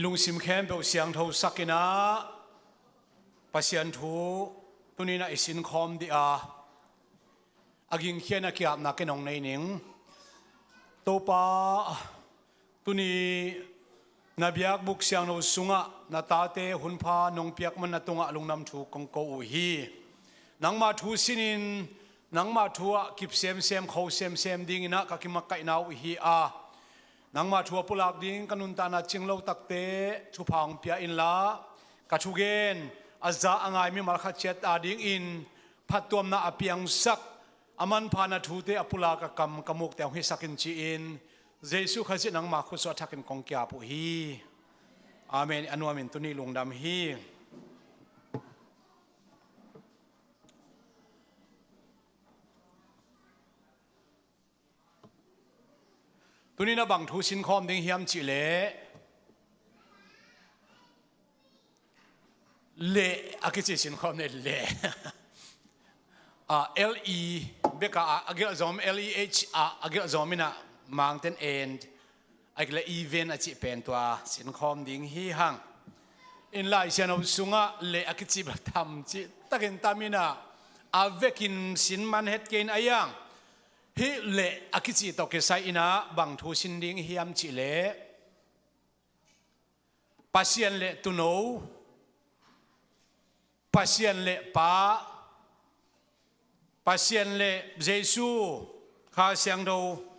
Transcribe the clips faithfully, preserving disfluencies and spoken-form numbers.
Lungsim khempeuh siangtho sakin ah Pasian thu tuni-in ah i sinkhawm dih a, a gingkhia-in ah ki-apna ken hong nei ning. Topa, tuni na biakbuk siangtho sungah na tate hunpha nong piak man na tungah lungdam thu kong ko uh hi. Nangma thu sinin, nangma thu ah kip semsem, kho semsem dingin ah ka kimakaihna uh hi a, nangma thu a pulak ding ka nuntakna cinglo takte thupha hong pia inla, ka thugen a za a ngai mimal khat ciat adingin phattuamna a piangsak, a manpha na thute a pulak a kam ka mukte hong hisak in ci-in, Jesuh Khazih nangma khutsuah thakin kong ki-ap uh hi. Amen. A nuamin tuni lungdam hi. Tuni-in ah bang thu sinkhawm ding hiam cihleh, leh a kici sinkhawm ni leh. Ah, L E bek a, a gelh zom, L E H a, a gelh zom in ah Mangte'n and, a gelh leh even a cih pen tua sinkhawm ding hi hang. In Lai Siangtho sungah leh a kici bel tam cihtakin tam in ah, a vekin sin man het kei in a, hih leh a kici tawh kisai in ah bang thu sin ding hiam cihleh, Pasian leh Tuuno, Pasian leh Pa, Pasian leh Jesuh, Kha Siangtho,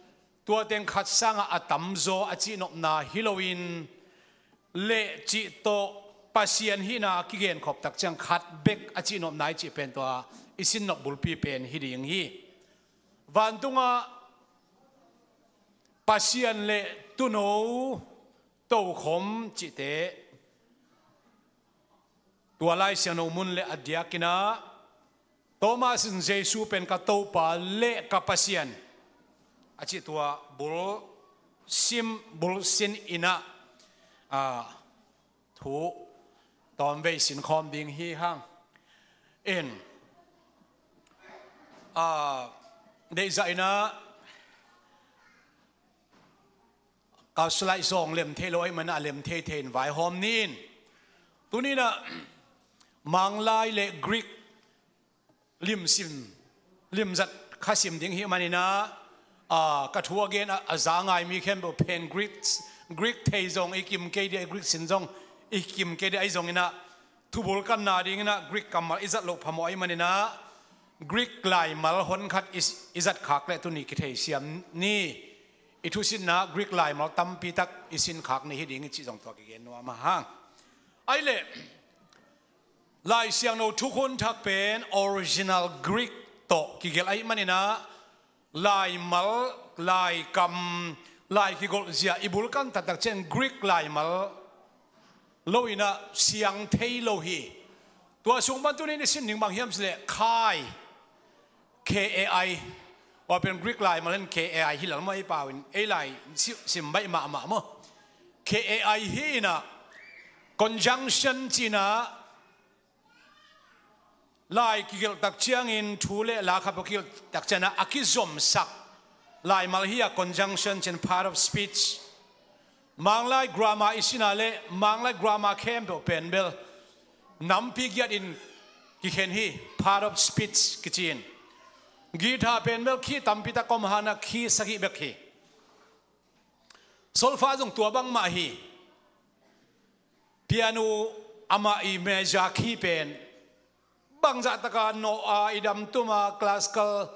tua teng khat sangah a tamzaw a cihnopna hi loin, leh cih tawh Pasian hihna kigenkhop tak ciang khat bek a cihnopna i cih pen tua i sinnop bulpi pen hi ding hi. Vantungah Pasian leh Tuuno tokhom cihte, tua Lai Siangtho mun leh a diakin ah Thomas in Jesuh pen ka Topa leh ka Pasian a cih tua bul sim, bul sin in ah, ah, thu tawmvei sinkhawm ding hi hang. In, ah, deihzah in ah, ka slide zong lem thei lo ahih manin ah lem thei thei in vaihawm ni in. Tuni-in ah Manglai leh Greek limsim, limzat kha sim ding hi manin ah, ah, ka thu a gen a, a za ngai mi khempeuh pen Greek, Greek thei zong i kim kei dih, Greek sin zong i kim kei dih, ahi zongin ah thubul kanna dingin ah Greek kammal i zat loh phamawh ahih manin ah Greek laimal honkhat i, i zat khak leh tuni kitheisiam ni. I thusinna Greek laimal tampi tak i sin khak ni hi ding hi cih zong tua kigen nuam a hang. Ahih leh Lai Siangtho Thukhun Thak pen original Greek tawh kigelh ahih manin ah laimal, laikam, lai kigolh zia i bul kan taktak ciang Greek laimal lo in ah siang thei lo hi. Tua sung pan tuni-in i sin ding bang hiam cihleh kai, K A I. Tua pen Greek laimal in K A I hi lel maw, ei pau in, ei lai sim, sim baih mahmah maw. K A I hi in ah conjunction ci-in ah lai kigelh tak ciangin, thu leh la khat peuh kigelh tak ciangin ah a kizomsak laimal hi a, conjunction ci-in, part of speech. Manglai grammar i sin a leh Manglai grammar khempeuh pen bel nampi giat in kikhen hi, part of speech kici in. Guitar pen bel key tampi tak om hang a, key sagih bek hi. Solfa zong tua bangmah hi. Piano, amah i major key pen bangzah taka nawh a, i damtum a, classical,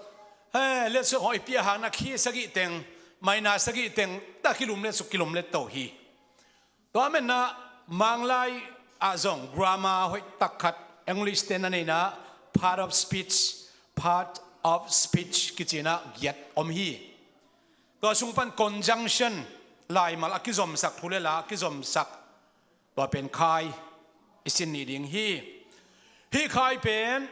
he, letsong hawh i piah hang a, key sagih teng, minor sagih teng tawh kilumlet suk, kilumlet to hi. Tua manin ah Manglai ah zong grammar hoih tak khat, English te na nei in ah part of speech, part of speech kici in ah giat om hi. Tua sung pan conjunction, laimal a kizomsak, thu leh la a kizomsak, tua pen kai i sin ni ding hi. Hih kai pen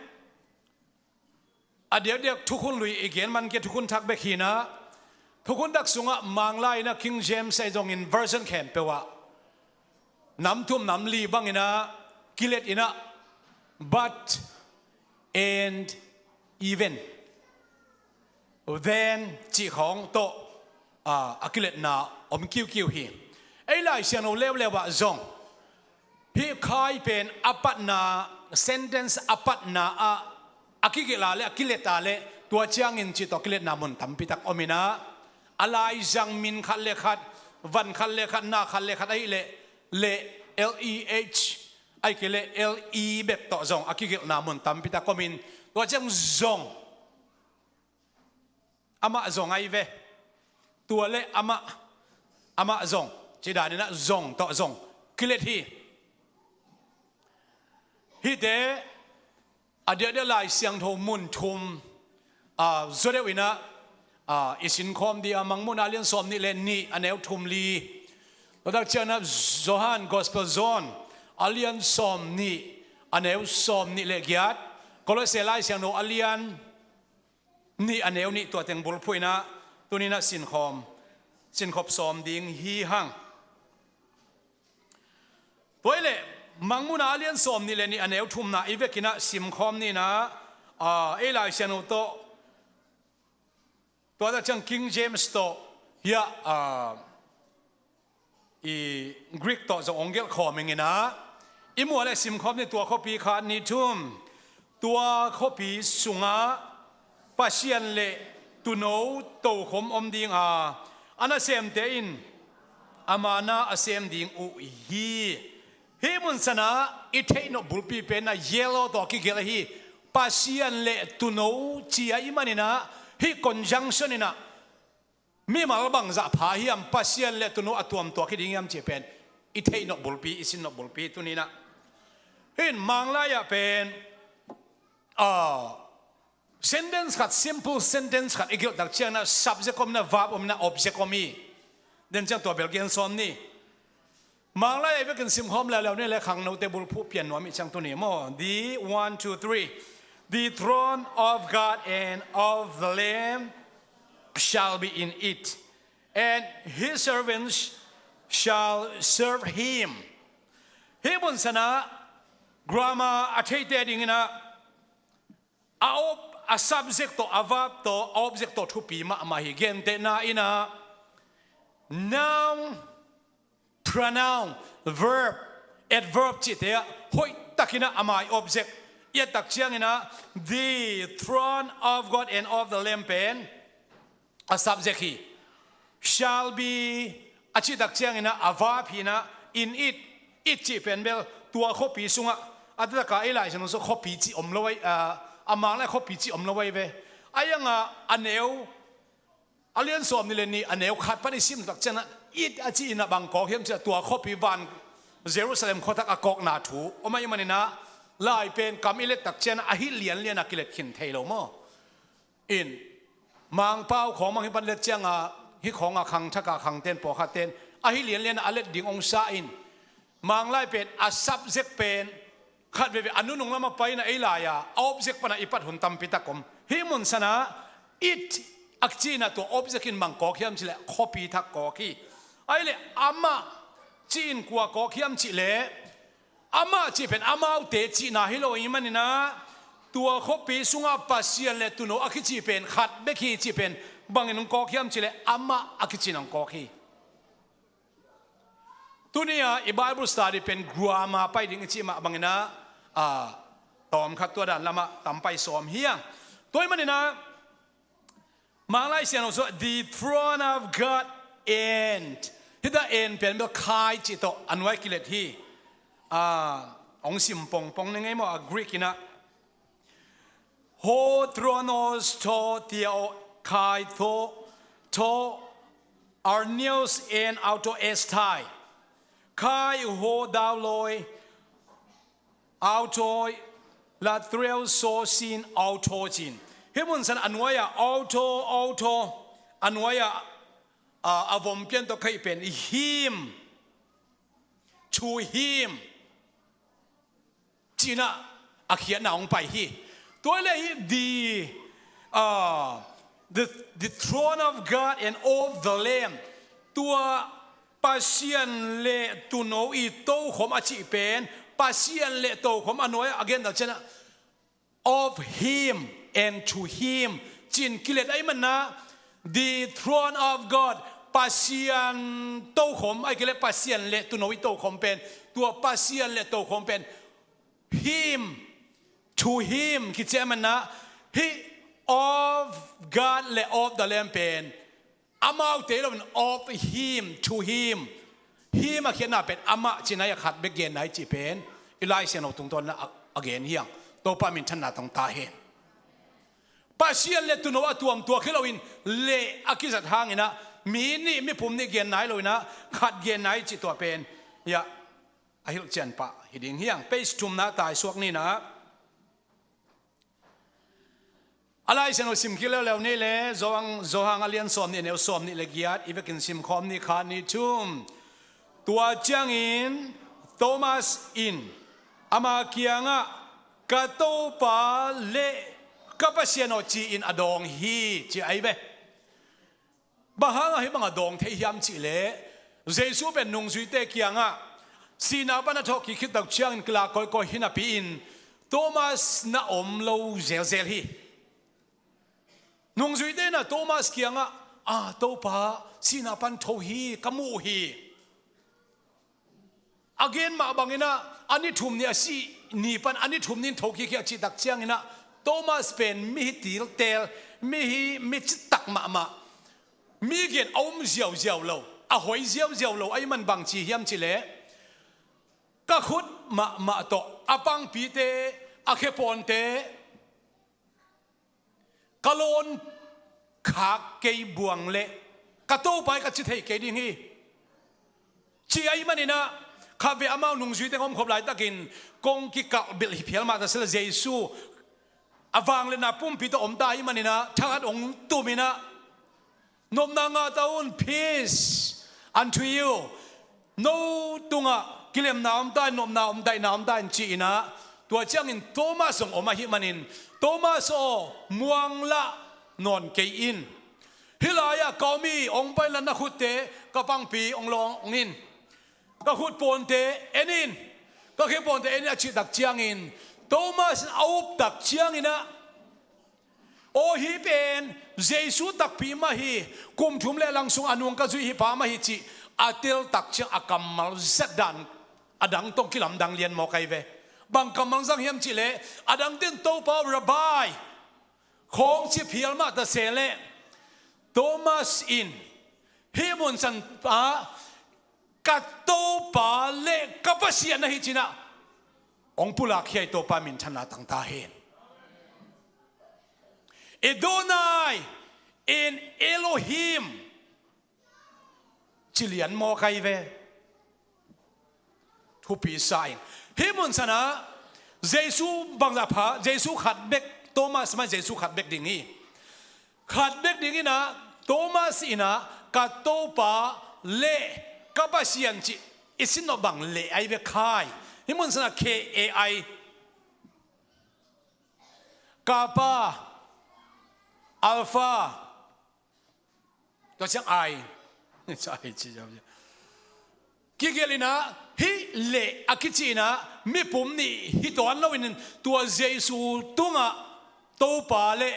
a diakdiak Thukhun Lui i gen man kei a, Thukhun Thak bek hi in ah, Thukhun Thak sungah Manglai in ah King James ahi zongin version khempeuh ah nam thum nam li bangin ah kilet in ah, but, and, even, then cih khawng tawh, ah, a kiletna om kiukiu hi. Ei Lai Siangtho leuleu ah zong hih khai pen a patna, sentence a patna ah a kigelh a le a kilet a le tua ciangin cih tawh kiletna mun tampi tak om in ah, a laizang min khat le khat, van khat le khat, na khat le khat ahih leh, leh, L E H, ahih kei leh L E bek tawh zong a kigelhna mun tampi tak om in, tua ciang zong, amah zong ahi ve. Tua le amah, amah zong, cih dan in ah zong tawh zong kilet hi. Hihte a diakdiak Lai Siangtho mun thum, aa, zaw deuh in ah, aa, i sinkhawm ding a, Mangmuhna a lian sawm nih le nih, a neu thum li. Tua tak ciangin ah Johan, Gospel John a lian sawm nih, a neu sawm nih le giat. Kolose Lai Siangtho a lian nih, a neu nih, tua teng bulphuh in ah tuni in ah sinkhawm, sinkhop sawm ding hi hang. Tua ahih leh Mangmuhna a lian sawm nih le nih, a neu thumna i vekin ah simkhawm ni in ah, aa, ei Lai Siangtho tawh, tua tak ciang King James tawh, hiah, aa, i Greek tawh zong hong gelh khawm ing in ah, i muh a le simkhawm ni. Tua khuapi khat, nih, thum, tua khuapi sungah Pasian le Tuuno tokhom om ding a, a nasemte in ama na a sem ding uh hi. Hih mun san ah i theih nop bulpi pen ah yellow tawh kigelh ahi. Pasian le Tuuno ci ahih manin ah hih conjunction in ah mimal bangzah pha hiam, Pasian le Tuuno a tuamtuak hi ding hiam cih pen i theih nop bulpi, i sin nop bulpi tuni in ah. Hih in Manglai ah pen, ah, sentence khat, simple sentence khat i gelh tak ciangin ah subject om in ah, verb om in ah, object om hi. Den ciang tua bel gen sawm ni. Manglai a i vekin simkhawm leuleu ni le, khangnote bulphuh pian nuam i hi ciang tuni maw. The, one, two, three. The throne of God and of the Lamb shall be in it, and his servants shall serve him. Hih mun san ah grammar a theite ading in ah, a ob-, a subject tawh, a verb tawh, a object tawh thupi mahmah hi. Gentehna in ah, noun, pronoun, verb, adverb cihte ah hoihtakin ah a mai object i et tak ciangin ah, the throne of God and of the Lamb pen a subject hi. Shall be a cih tak ciangin ah a verb hi in ah, in it, it cih pen bel tua khuapi sungah, a taktak a ei Lai Siangtho sungah khuapi cih om lo ahi, a, a Manglai khuapi cih om lo ahi ve. A iang a, a neu, a lian sawm nih le nih, a neu khat pan i sim tak ciangin ah, it a cih in ah bang kawk hiam cih leh tua khuapi van Jerusalem khuathak a kawkna thu om ahih manin ah, Lai pen kam i let tak ciangin ah a hih lianlian a kilet khin thei lo maw. In, Mangpau khawng bang hih pan let ciang a, hih khawng a khangthak a khangte'n, pawlkhatte'n a hih lianlian a let ding hong sa in, Manglai pen a subject pen khat veve a nunung lam a pai in ah ei Lai a, a object pan a i pat hun tampi tak om. Hih mun san ah it a cih in ah tua object in bang kawk hiam cih leh khuapi thak kawk hi. Ahih leh amah cih in kua kawk hiam cih leh, amah cih pen amaute cihna hi lo ahih manin ah, tua khuapi sungah Pasian le Tuuno a kici pen khat bek hi cih pen bangin hong kawk hiam cih leh amah a kici in hong kawk hi. Tuni a i Bible study pen grammar pai ding i cih mah bangin ah, a, tawmkhat tua dan lamah tam pai sawm hi hang. Tua ahih manin ah, Manglai Siangtho sungah the throne of God and, hih ta and pen bel khai cih tawh a nuai kilet hi. A, hong sim pongpong ni ngei maw, a Greek in ah, ho tronos to theo kai tho to arnios en auto estai, kai ho dauloi auto latreo so sin auto cin. Hih mun san a nuai ah auto, auto, a nuai ah, a, a vom pian tawh khaih pen him, to him cih in ah a khiatna hong pai hi. Tua le hi the, a, the, the throne of God and of the Lamb. Tua Pasian le Tuuno i tokhom a cih pen, Pasian le tokhom a nuai ah a gen tak ciang ah, of him and to him cih in kilet ahih manin ah, the throne of God, Pasian tokhom, ahih kei leh Pasian le tuuno i tokhom pen, tua Pasian le tokhom pen, him, to him, kici ahih manin, hih of God le of the Lamb pen, amaute lo in of him, to him. Him a khiatna pen amah cihna hi a, khat bek genna hi cih pen i Lai Siangtho tungtawn in a, a gen hi hang. Topa minthanna tong ta hen. Pasian le tuuno a tuamtuak hi lo in le a kizat hangin a, mi nih, mipum nih genna hi lo in a, khat genna hi cih tua pen, ya, a hilhcian pah hi ding hi hang. Page thumna tai suak ni in a. A Lai Siangtho sim kik leuleu ni leh, Johan, Johan a lian sawm nih, a neu sawm nih le giat, i vekin sim khawm ni, khat, nih, thum. Tua ciangin Thomas in ama kiangah, "Ka Topa le ka Pasian aw," ci-in a dawng hi, ci ahi ve. Bang hangah hih bangah dawng thei hiam cih leh, Jesu pen nungzuite kiangah sihna pan a thawhkik khit tak ciangin kilak kawikawi hi napi-in Thomas na om lo zelzel hi. Nungzuite in a Thomas kiangah, "A Topa, sihna pan tho hi, ka mu uh hi." A gen mah bangin a, a ni thum ni a sih ni pan a ni thum ni in thokik hi a cih tak ciangin a, Thomas pen mi hi tiltel, mi hi mi citak mahmah, mi gen a um ziauziau lo, a hoi ziauziau lo ahih man bang ci hiam cih leh, "Ka khut mahmah tawh a pangpite, a khepawnte, ka lawn khak kei buang leh ka Topa hi ka ci thei kei ding hi," ci ahih manin a, khatvei amau nungzuite hong omkhop laitakin kong kikalh belh hi phial mah ta se leh, Jesu a vangliatna pumpi tawh om ta ahih manin a, thakhat hong tum in a, "Nopna ngah ta un, peace unto you. No tungah kilemna om ta in, nopna om, daihna om ta in," ci-in a, tua ciangin Thomas zong om ahih manin, "Thomas aw, muang lah nawn kei in. Hih lai-ah ka om hi, hong pai inla na khutte, ka pangpi hong lawng in. Ka khut pawnte en in, ka khepawnte en in," a cih tak ciangin, Thomas in a up tak ciangin a, "Aw, hih pen Jesu takpi mah hi, kum thum le lang sung a nung ka zuih hih pa mah hi," cih a tel tak ciang a kammal zat dan a dang tawh kilamdang lian mawk ahi ve. Bang kammal zang hiam cih leh, a dangte in "Topa, Rabbi" khawng ci phial mah ta se leh, Thomas in hih munsan ah, "Ka Topa le ka Pasian ahi," ci-in a hong pulak hi a, Topa minthanna tang ta hen. "Adonai and Elohim," ci lian mawk ahi ve. Thupi sa ing. Hih munsan ah Jesu bangzah pha, Jesu khat bek, Thomas mah Jesu khat bek ding hi. Khat bek ding in a, Thomas in a, "Ka Topa le ka Pasian," ci i sin nop bang le ahi ve khai. Hih munsan ah K A I, Kappa, Alpha, tua ciang ai, ai ci, kigelh in a, hih le a kici in a, mipum nih hi tuan lo in, tua Jesu tungah Topa le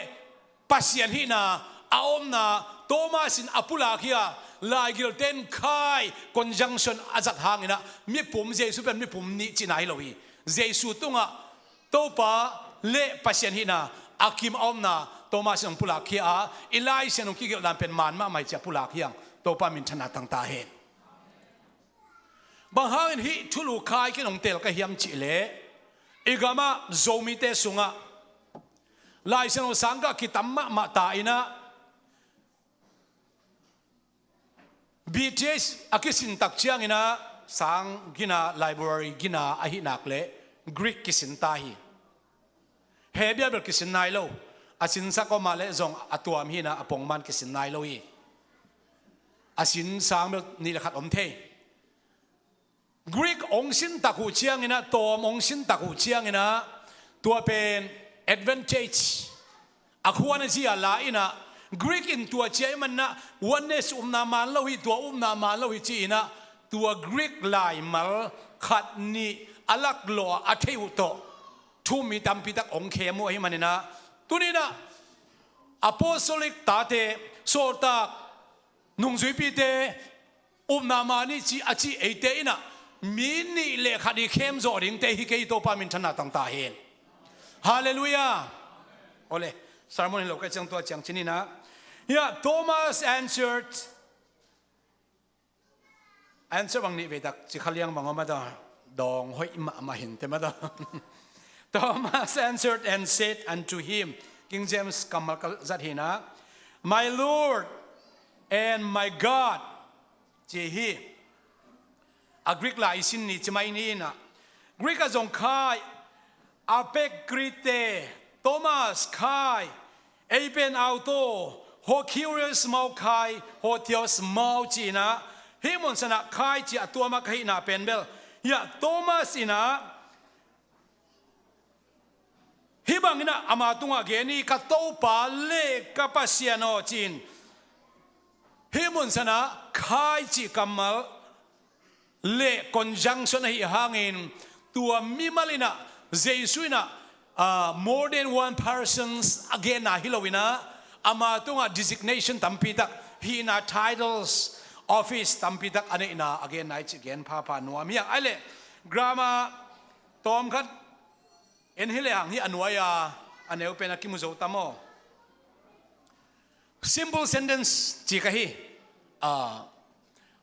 Pasian hihna a omna Thomas in a pulak hi a, laigilte in khai conjunction a zat hangin a, mipum, Jesu pen mipum nih cihna hi lo hi. Jesu tungah Topa le Pasian hihna a kim a omna Thomas in hong pulak hi a, i Lai Siangtho kigelh dan pen maan mahmah hi ci a pulak hi hang. Topa minthanna tang ta hen. Bang hangin hih thulu khai kei in hong teel ka hiam cih leh, i gamah Zomite sungah Lai Siangtho sang gah kitam mahmah ta in a, B T H a kisin tak ciangin a, sang gina, library gina ahih nak leh Greek kisin ta hi. Hebrew bel kisin nai lo. A sinsak om a leh zong a tuam hi in a, a pongman kisin nai lo hi. A sin sang bel nih le khat om thei. Greek hong sin tak uh ciangin a, tawm hong sin tak uh ciangin a, tua pen advantage a khuan a zia la in a, Greek in tua ci ahih manin a, oneness upna man lo hi, tua upna man lo hi ci in a, tua Greek laimal khat nih a laklawh a, a theih uh tawh thu mi tampi tak hong khem uh ahih manin a, tuni in a apostolic tate, sawltak nungzuipite, upna mah ni ci a ci eite in ah mi nih le khat i khem zawh dingte hi kei, Topa minthanna tang ta hen. Halleluiah. Awle, sermon hi lo ka ciang tua ciang cin in ah, hiah Thomas answered, answer bang nih vei tak ci kha liang bang om a daw. Dawng hoih mahmah hi inteh a daw. Thomas answered and said unto him, King James kammal ka zat hi in ah, "My Lord and my God," ci hi. A Greek lai i sin ni ci mai ni in ah, Greek ah zong khai, apekrite, Thomas khai, ei pen auto, ho curious mau khai, ho theos mau ci in ah, hih mun san ah khai ci a tuam a ka hihna pen bel, hiah Thomas in ah, hih bang in ah ama tungah gen hi, "Ka Topa le ka Pasian aw," ci in. Hih mun san ah khai cih kammal le conjunction ahih hangin, tua mimal in ah, Jesu in ah, ah, more than one persons a genna hi lo in ah, ama tungah designation tampi tak, hihna titles, office tampi tak a neihna a genna hi cih gen phapha nuam hi hang. Ahi leh, grammar tawmkhat en hi lehang, hih a nuai-a a neu pen a kimu zo tam aw. Simple sentence ci ka hi. Ah,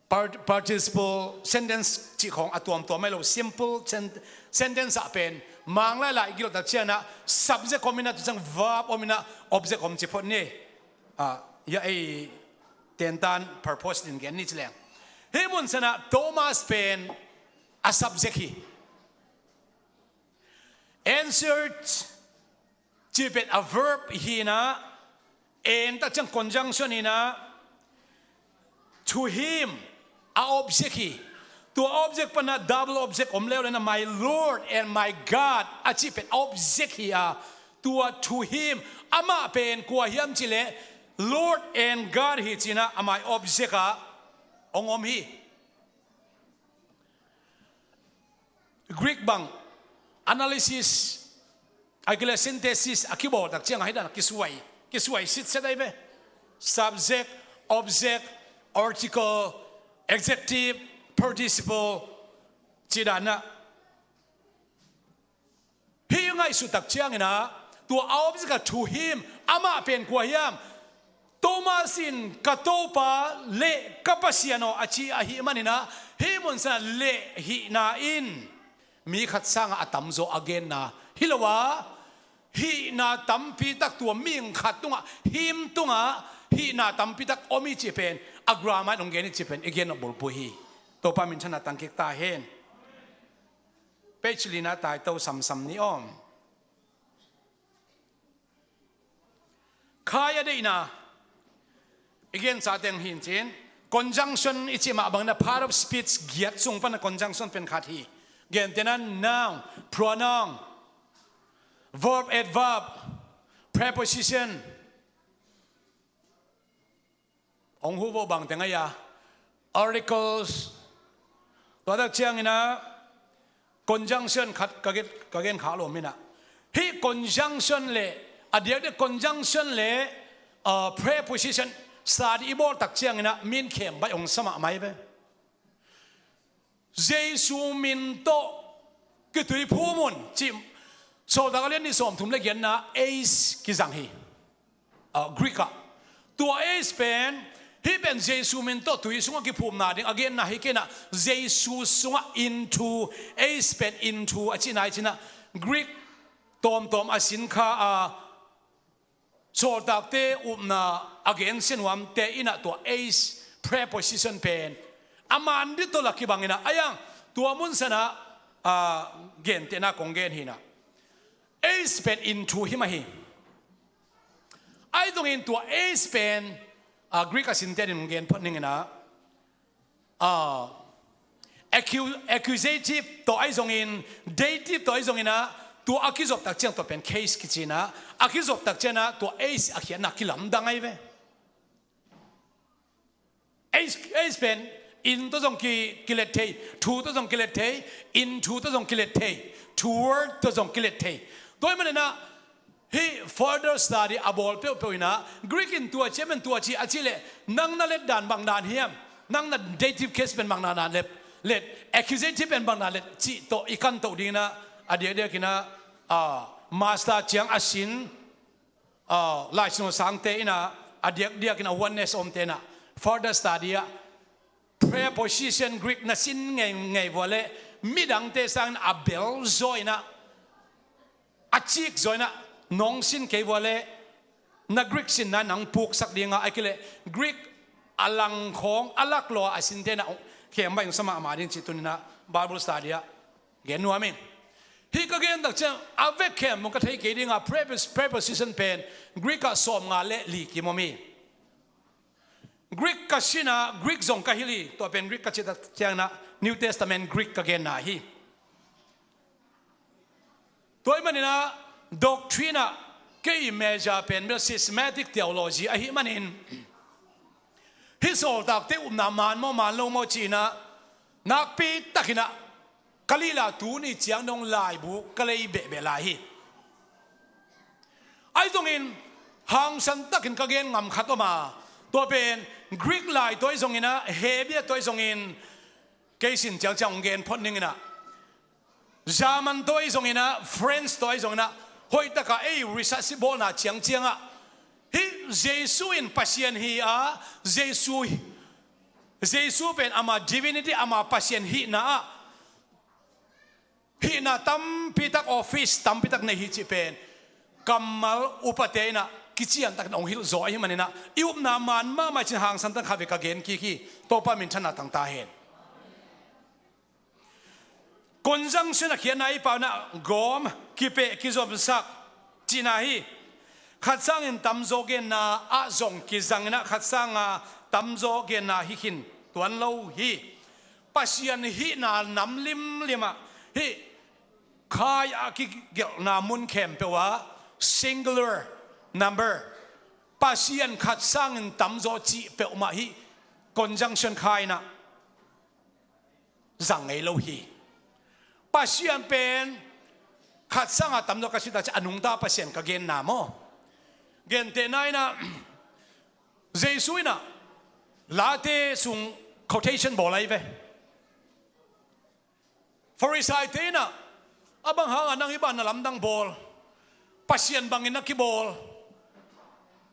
part-, participle sentence cih khawng a tuamtuam ahi lo. Simple sen-, sentence ah pen, Manglai lai i gilh tak ciang ah subject om in ah, tu ciang verb om in ah, object om ci phot ni. Ah, hiah ei tentan purpose din gen ni ci leng. Hih mun san ah Thomas pen a subject hi. Answered cih pen a verb hi in ah, en tak ciang conjunction hi in ah, to him a object hi. Tua object pan ah double object om leuleu in ah, "My Lord and my God," a cih pen object hi a, tua "to him," amah pen kua hiam cih leh Lord and God hi ci in ah, amah object ah hong om hi. Greek bang analysis, a gile synthesis a kibawl tak ciang ah hih dan a kisuai, kisuai sitset ahi ve. Subject, object, article, adjective, participle, cih dan ah. Hih ngaihsut tak ciang in ah, tua a object ah "to him," amah pen kua hiam? Thomas in, "Ka Topa le ka Pasian aw," a ci ahih man in ah, hih mun san ah le hihna in mi khat sang ah a tamzaw a genna hi lo a, hihna tampi tak, tua mihing khat tungah, him tungah hihna tampi tak om hi cih pen a grammar in hong gen hi cih pen i gen nop bulphuh hi. Topa minthanna tang kik ta hen. Page lina tai to samsam ni om. Khai a deihna i gen sa teng hi in cin, conjunction i cih mah bangin ah part of speech giat sung pan ah conjunction pen khat hi. Gentehna noun, pronoun, verb, adverb, preposition. Hong huh vo bang teng ahi a, articles. Tua tak ciang in ah conjunction khat ka gen, ka gen kha lawm in ah, hih conjunction le, a diakdiak conjunction le, uh, preposition sa ding i bawl tak ciang in ah min khem baih hong sa mahmah hi ve. Jesu min tawh kituiphum un cih Sawltak a lian nih sawmthum le giatna eis kizang hi. Ah, Greek ah. Tua eis pen, hih pen Jesu min tawh tui sungah kiphumna ding a genna hi kei in ah, Jesu sungah into, eis pen into a cihna hi cin ah, Greek tawmtawm a sin kha a, sawltakte upna a gensia nuamte in ah tua eis preposition pen a man ding tawh la kibang in ah, a yang tua mun san ah, ah, gentehna kong gen hi in ah, eis pen into hi mah hi. Ahi zongin tua eis pen, ah, Greek a sinte din hong gen phot ning in ah, ah, accu-, accusative tawh ahi zongin, dative tawh ahi zongin ah, tua a kizop tak ciang tua pen case kici in ah, a kizop tak ciang ah tua eis a khiatna kilamdang ahi ve. Eis, eis pen in tawh zong ki, kilet thei, to tawh zong kilet thei, into tawh zong kilet thei, toward tawh zong kilet thei. Tua ahih manin ah, Hih further study a bawl peuhpeuh inah Greek in tua ci, a men tua ci a cih leh, nang na let dan bang dan hiam? Nang na dative case pen bang dan dan let, let accusative pen bang dan let cih tawh i kan toh ding inah, a diakdiak inah, ah, master ciang a sin, ah, Lai Siangtho sangte inah, a diakdiak inah oneness omte inah further study ah preposition Greek na sin ngeingei vua leh midangte sangin a bel zaw inah, a cik zaw inah, nong sin kei vua leh na Greek sinna nang puksak ding a, ahih kei leh Greek a langkhawng a laklua a sinte inah khem baih hong sa mahmah ding cih tuni inah Bible study ah gen nuam ing. Hih ka gen tak ciang a vek khem hong ka thei kei ding a, prepos-, preposition pen Greek ah sawmnga le li kim om hi. Greek ka sin a, Greek zong ka hilh hi. Tua pen Greek ka cih tak ciang inah New Testament Greek ka genna hi. Tua ahih manin ah doctrine ah kei major pen bel systematic theology ahih manin, hih sawltakte upna man maw man lo maw ci inah nakpi tak inah ka lila tuni ciang dong laibu ka lei behbeh lai hi. Ahi zongin hangsan takin ka gen ngam khat om a, tua pen Greek lai tawh ahi zongin ah, Hebrew tawh ahi zongin, kei sin ciangciang hong gen phot ning inah, German tawh ahi zongin ah, French tawh ahi zongin ah, hoih takah ei research i bawlna ciangciang ah, hih Jesu in Pasian hi a, Jesu, Jesu pen ama divinity, ama Pasian hihna ah, hihna tampi tak, office tampi tak nei hi cih pen kammal upate inah kician takin hong hilh zaw ahih manin ah, i upna man mahmah cin hangsan tak khat vei ka gen kik hi. Topa minthanna tang ta hen. Conjunction a khiatna i pau inah gawm, kipeh, kizomsak cihna hi. Khat sangin tamzaw genna ah zong kizang inah khat sanga tamzaw genna hi khin tuan lo hi. Pasian hihna nam limlim ah hih khai a kigelhna mun khempeuh ah singular number, Pasian khat sangin tamzaw cih peuhmah hih conjunction khai inah zang ngei lo hi. Pasian pen khat sanga tamzaw ka cih tak ciang a nungta Pasian ka genna maw? Gentehna inah Jesu inah Late sung quotation bawl ahi ve. Farisaite inah, a bang hanga nang hih bang na lamdang bawl, Pasian bangin na kibawl,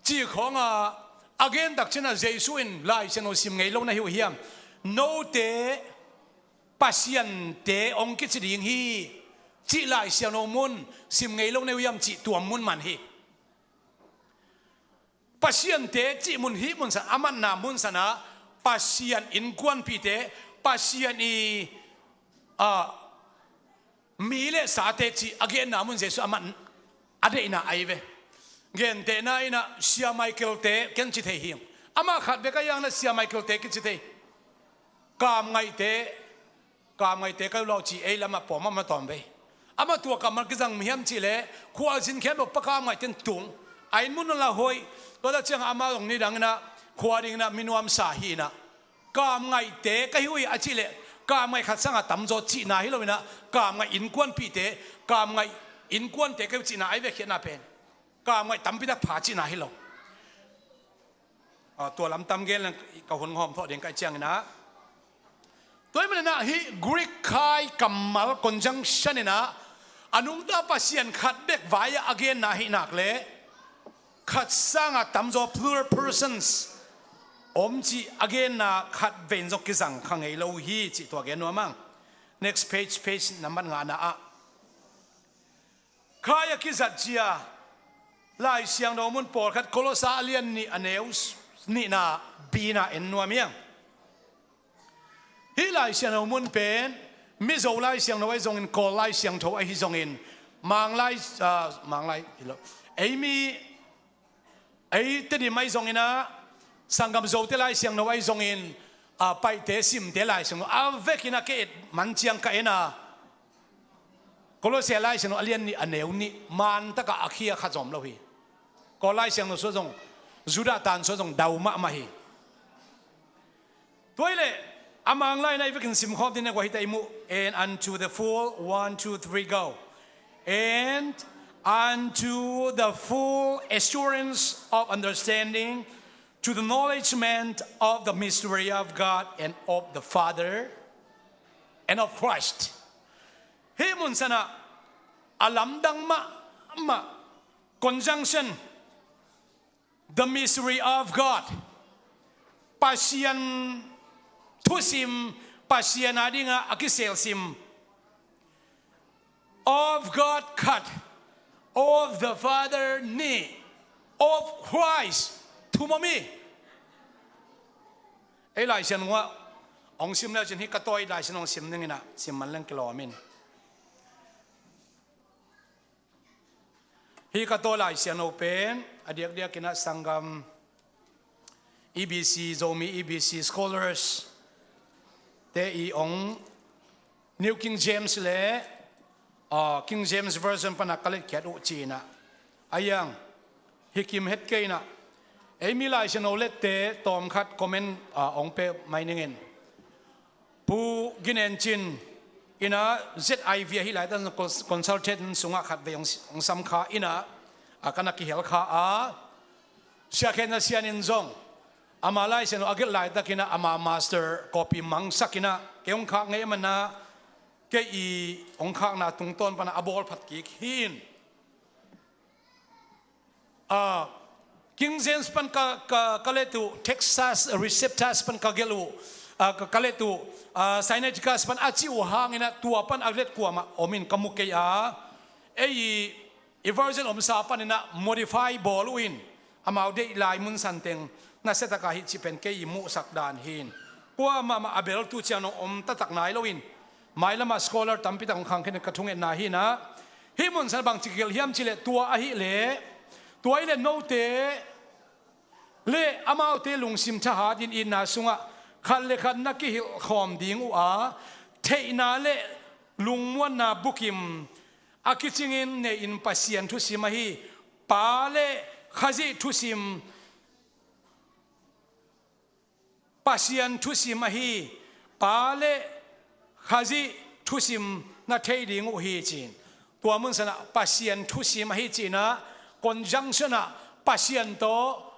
cih khawngah a gen tak ciangah Jesu in Lai Siangtho sim ngei lo na hi uh hiam? Note Pasiante hong kici ding hi cih Lai Siangtho mun sim ngei lo na hi uh hiam cih tua mun man hi. Pasiante cih mun hih mun san, a manna mun sanah Pasian innkuanpihte, Pasian i, a, mi le sate cih a genna mun Jesu a man a deihna ahi ve. Gentehna inah Sia Michael-te ken ci thei hi. Amah khat bek a hi hang inah Sia Michael-te kici thei. Kamngaihte, kamngaihte ka hi uh lo ci ei lamah pawm a ma tawm ve. Amah tua kammal kizang mi hiam cih leh khualzin khempeuh pa kamngaihte in tung. A inn mun la hoih. Tua tak ciangah amah zong nidang inah khua ding inah mi nuamsa hi inah, kamngaihte ka hi uh hi a cih leh kamngaih khat sangah tamzaw cihna hi lo inah, kamngaih innkuanpihte, kamngaih innkuante ka hi uh cihna ahi ve khiatna pen. Kamngaih tampi tak pha cihna hi lo. Ah, tua lam tam gen leng ka hun hawm thawh ding ka hih ciang inah. Tua ahih manin ah hih Greek khai kammal conjunction inah a nungta Pasian khat bek vai-ah a genna ahih nak leh khat sangah tamzaw, plural persons, om cih a genna khat vei in zong kizang kha ngei lo hi cih tua gen nuam ing. Next page, page number ngana ah. Khai a kizat cia Lai Siangtho mun pawlkhat, Kolosa a lian nih a neu s-, nihna B-na en nuam ing. Hih Lai Siangtho mun pen Mizo Lai Siangtho ahi zongin, Kawl Lai Siangtho ahi zongin, Mang Lai, ah, Mang Lai hi lo. Ei mi, ei Tedim ahi zongin ah, sanggam Zote Lai Siangtho ahi zongin, ah, Paite, Simte Lai Siangtho a vekin ah ka et man ciang ka en a, Kolosa Lai Siangtho a lian nih a neu nih, man takah a khia khat zong om lo hi. Kawl Lai Siangtho sua zong, Judah tan sua zong dau mahmah hi. Tua hi leh a Mang Lai na i vekin simkhawm ding na guai hi ta i muh. And unto the full, one, two, three, go. And unto the full assurance of understanding, to the acknowledgement of the mystery of God and of the Father and of Christ. Hih mun sanah a lamdang mahmah conjunction, the mystery of God. Pasian thusim, Pasian adinga a kiselsim. Of God khat, of the Father nih, of Christ thum om hi. Ei Laisiangtho ah hong sim le cin, hih ka tawh Laisiangtho hong sim ning inah, sim man leng kilawm in. Hih ka tawh Laisiangtho pen a diakdiak inah sanggam E B C, Zomi E B C scholars te i hong New King James le, ah, King James Version pana ka letkhiat uh ci inah. A iang hi kim het kei inah, ei mi Laisiangtho lette tawmkhat comment, ah, hong pe mai ning in. Pu Gin En Cin inah Z I V ahi laitak cun cons-, consultant sungah khatvei hong, hong sam kha inah, a, ka na kihel kha a, Sia Khen Za Sian in zong ama Laisiangtho a gelh laitak inah ama master copy mangsak inah kei hong khak ngei a, manah kei i hong khakna tungtawn pana a bawl phat kik hi in. Ah, King James pan ka, ka, ka let uh, Textus Receptus pan ka gelh uh, ah, ka, ka let uh, ah, Sinaiticus pan a cih uh hang inah tua pan a let kuamah om in ka mu kei a, ei i, i version omsa pan inah modify bawl uh in, amau deih lai mun santeng nasia taka hih cih pen kei i muhsak dan hi in. Kuamah mah a bel tu ciang dong om taktak nai lo in, mailamah scholar tampi tak hong khang khin ka thungetna hi inah, hih mun san bangci kigelh hiam cih leh, tua ahih leh, tua ahih leh note le amaute lungsim thahat in itna sungah khat le khat na kihilh khawm ding uh a, theihna le lungmuanna bukim a kicingin nei in Pasian thusim ahi Pa le Khazih thusim, Pasian thusim ahi Pa le Khazih thusim na thei ding uh hi ci in. Tua mun sanah Pasian thusim ahi ci inah conjunction ah Pasian tawh,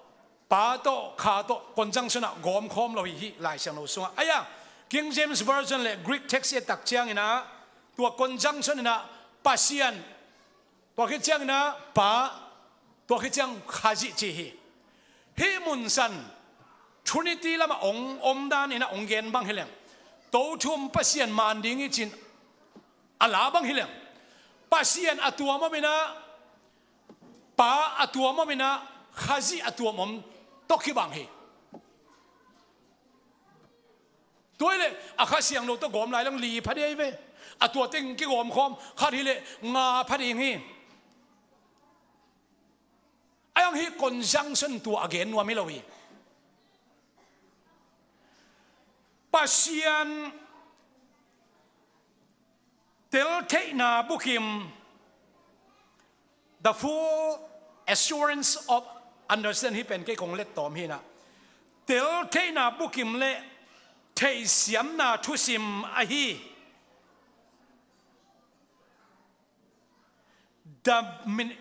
Pa tawh, Kha tawh conjunction ah gawmkhawm lo hi hih Laisiangtho sungah. A iang King James Version le Greek text i et tak ciang inah tua conjunction inah Pasian, tua khit ciang inah Pa, tua khit ciang Khazih ci hi. Hih mun san Trinity lamah hong om dan inah hong gen bang hi leng, To thum Pasian man ding hi ci in a la bang hi leng, Pasian a tuam om inah, Pa a tuam om inah, Khazih a tuam om tawh kibang hi. Tua ahih leh a Kha Siangtho tawh gawm lai leng li pha ding hi ve. A tua teng kigawmkhawm khat hi leh nga pha ding hi. A iang hih conjunction tua a gen nuam hi lo hi. Pasian teltheihna bukim, the full assurance of understand, hih pen kei kong let tawm hi inah, teltheihna bukim le theihsiamna thusim ahi. The min-,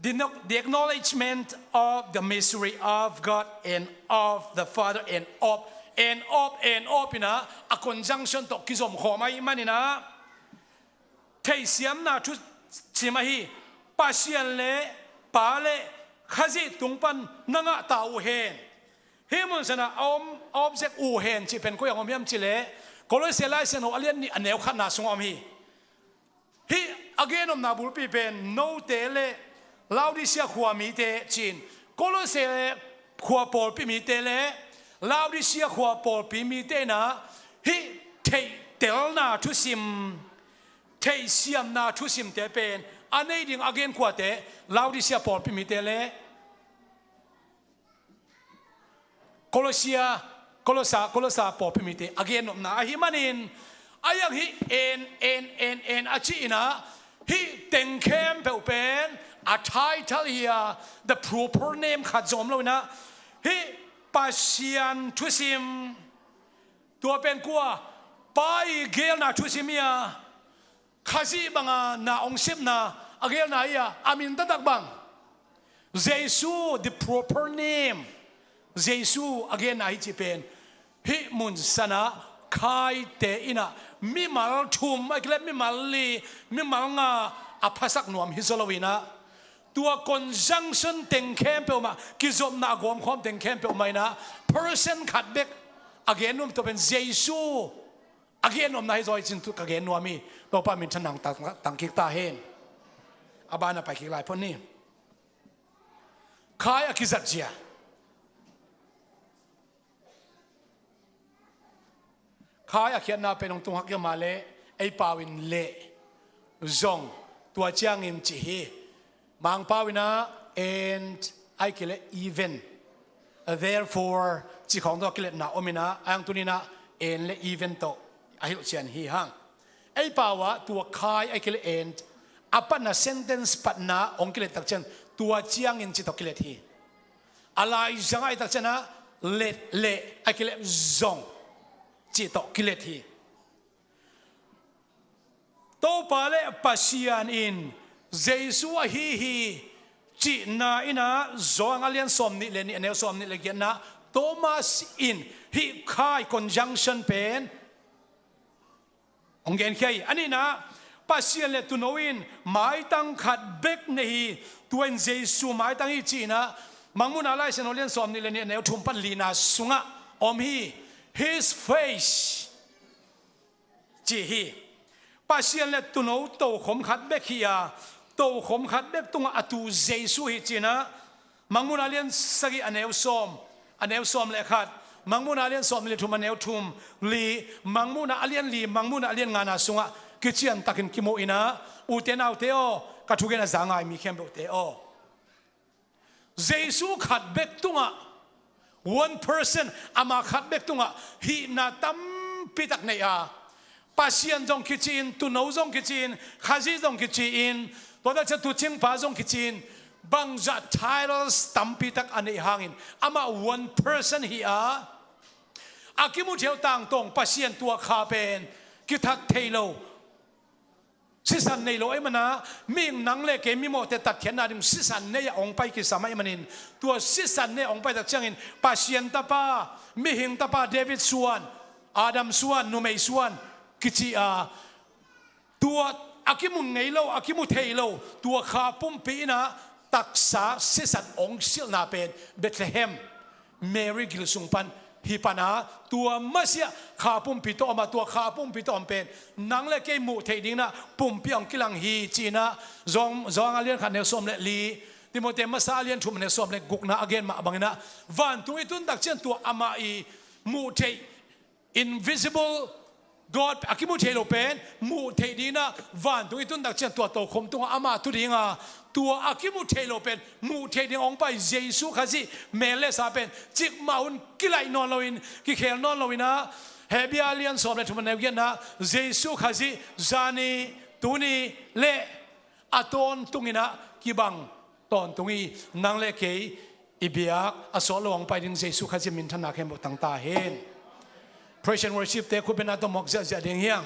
the no-, the acknowledgement of the mystery of God and of the Father and of, and of, and of inah, a conjunction tawh kizom khawm ahih man inah, theihsiamna thusim ahi Pasian le Pa le Khazih tung pan na ngah ta uh hen. Hih mun sanah a om, a object uh hen cih pen koi ah om hiam cih leh, Kolosse Laisiangtho a lian nih a neu khatna sungah om hi. Hih a gen omna bulpi pen note le Laodicea khua mite ci in, Kolosse khua pawlpi mite le Laodicea khua pawlpi mite inah hih theihtelna thusim, theihsiamna thusimte pen a nei ding a gen kuate, Laodicea pawlpi mite le Kolosia, Kolosa, Kolosa pawlpi mite a gen nopna ahih manin, a iang hih en, en, en, en a cih inah, hih teng khempeuh pen a title hi a, the proper name khat zong om lo inah, hih Pasian thusim, tua pen kua, Pa i geelna thusim hi a, Khazih banga na hong sepna, A gelna hi a, a min taktak bang? Jesu, the proper name. Jesu a genna hi cih pen hih mun sanah khaite inah mimal thum, a kileh mimal li, mimal nga a phasak nuam hi zaw lo inah, tua conjunction teng khempeuh mah kizopna a gawmkhawm teng khempeuh mah inah person khat bek a gen nuam, tua pen Jesu a gen nuamna hi zaw hi cin tu ka gen nuam hi. Topa minthanna hong tang, tangkik ta hen. A banah paikik lai phot ni. Khai a kizat zia. Khai a khiatna pen hong tung hak ia mah leh, ei pau in leh, zong, tua ciangin cih hi. Mangpau inah and, a kileh even. Therefore cih khawng tawh kiletna om inah, a hang tuni inah and le even tawh a hilhcian hi hang. Ei pau ah tua khai a kileh and a patna sentence patna hong kilet takciang tua ciangin cih tawh kilet hi. A laizang a i takcianah let, leh, a kileh zong cih tawh kilet hi. Topa le Pasian in Jesu ahi hi cihna inah Johan a lian sawm nih le nih, a neu sawm nih le giatna, Thomas in hih khai conjunction pen hong genkhia hi. A nihna, Pasian le Tuuno in maitang khat bek nei hi, tua in Jesu maitang hi ci-inah Mangmuhna Laisiangtho lian sawm nih le nih, a neu thum pan lina sungah om hi. His face ci hi. Pasian le Tuuno tokhom khat bek hi a, tokhom khat bek tungah a tu Jesu hi ci-inah Mangmuhna lian sagih, a neu sawm, a neu sawm le khat, Mangmuhna lian sawm nih le thum, a neu thum li, Mangmuhna a lian li, Mangmuhna a lian ngana sungah kiciantakin kimu inah, ute naute aw, ka thugen a za ngai mi khempeuhte aw. Jesu khat bek tungah, one person, ama khat bek tungah hihna tampitak nei a, Pasian zong kici-in, Tuuno zong kici-in, Khazih zong kici-in, tua takciang Tuucingpa zong kici-in, bangzah titles tampitak a neih hangin amah one person hi a, a kimu thei lo tangtawng Pasian tua kha pen kithat thei lo, sisan nei lo ahih manah, mihing nang le kei mimawhte tatkhiatna ding sisan nei-ah hong pai kisam ahih manin, tua sisan nei-ah hong pai takciangin Pasian tapa, mihing tapa, David suan, Adam suan, numei suan kici a, tua a kimu ngei lo, a kimu thei lo, tua kha pumpi inah taksa sisan hong silhna pen Bethlehem, Mary gil sung pan hi pan a, tua masiah kha pumpi tawh om a, tua kha pumpi tawh om pen nang le kei muh theih ding inah pumpi hong kilang hi ci-inah Johan, Johan a lian khat, neu sawm le li, Timoti masa a lian thum, neu sawm le gukna a gen mah bang inah, vantung i tun takciang tua amah i muh theih, invisible God, a kimu thei lo pen muh theih ding inah vantung i tun takciang tua tokhom tungah amah tu ding a, tua a kimu thei lo pen muh theih ding hong pai Jesu Khazih mel le sa pen cikmah hun kilaih nawn loin, kikhel nawn lo inah, Hebru a lian sawm le thum, a neu giatna, Jesu Khazih zani, tuni le a tawntung inah kibang tawntung hi. Nang le kei i biak a sawt lo hong pai ding Jesu Khazih minthanna khempeuh tang ta hen. Praise and worship te khutbetna tawh mawk ziahziah ding hi hang.